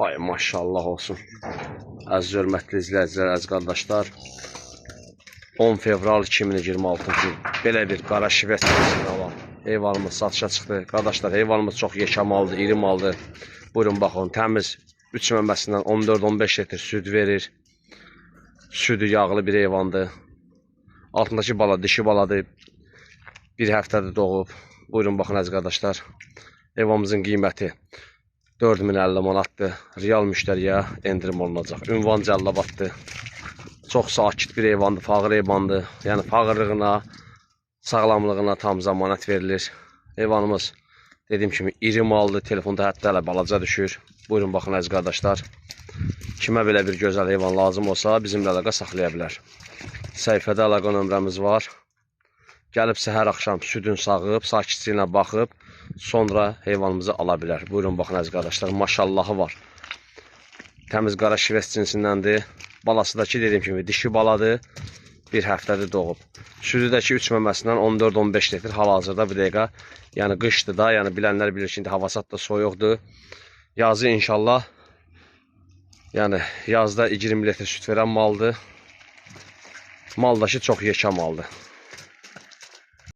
Vay maşallah olsun. Əziz hörmətli izləyicilər, əziz qardaşlar. 10 fevral 2026-cı il belə bir qara şivət cinsindən olan heyvanımız satışa çıxdı. Qardaşlar, heyvanımız çox yekə maldır, iri maldır. Buyurun baxın, təmiz 3 məməsindən 14-15 litr süd verir. Südü yağlı bir heyvandır. Altındakı bala dişi baladır. Bir həftədir doğub. Buyurun baxın əziz qardaşlar. Heyvanımızın qiyməti 4050 manatdır. Real müştəriyə endirim olunacaq. Ünvan Cəllabaddır. Çox sakit bir heyvandır, fağır heyvandır. Yəni fağırlığına, sağlamlığına tam zəmanət verilir. Heyvanımız dediyim kimi iri maldır. Telefonda hətta hələ balaca düşür. Buyurun baxın əziz qardaşlar. Kimə belə bir gözəl heyvan lazım olsa bizimlə əlaqə saxlaya bilər. Səhifədə əlaqə nömrəmiz var. Gəlib səhər axşam südün sağıb, sakitçiyi baxıb, sonra heyvanımızı ala bilər. Buyurun baxın əziz qardaşlar, maşallahı var. Təmiz qara şivəs cinsindəndir. Balası da ki, dediyim kimi dişi baladır. Bir həftədir doğub. Südü də ki, 3 məməsindən 14-15 litr hal-hazırda bu dəqiqə. Yəni qışdır da, yəni bilənlər bilir ki, indi havasat da soyuqdur. Yazı inşallah, yəni yazda 20 litr süd verən maldır. Mal da ki, çox yekə maldır.